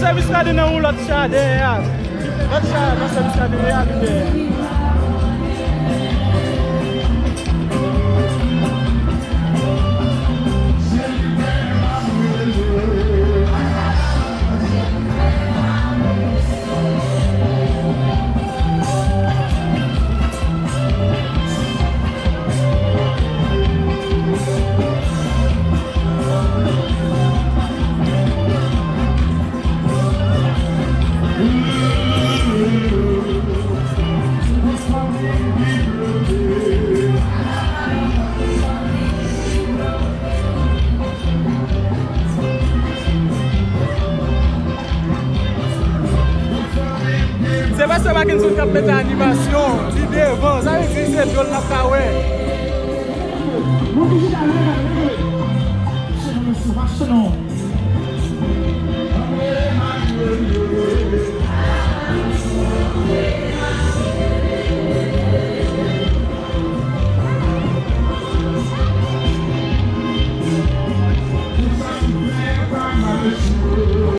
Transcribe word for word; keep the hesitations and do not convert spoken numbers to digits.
Sèvis la nan yon lòt cha dèyè a. Lòt cha nan sèvis la dèyè a, li dèyè. Se pastè Mackenson k ap mete animasyon, li devan, sa vle di se djòl n ap ka wè.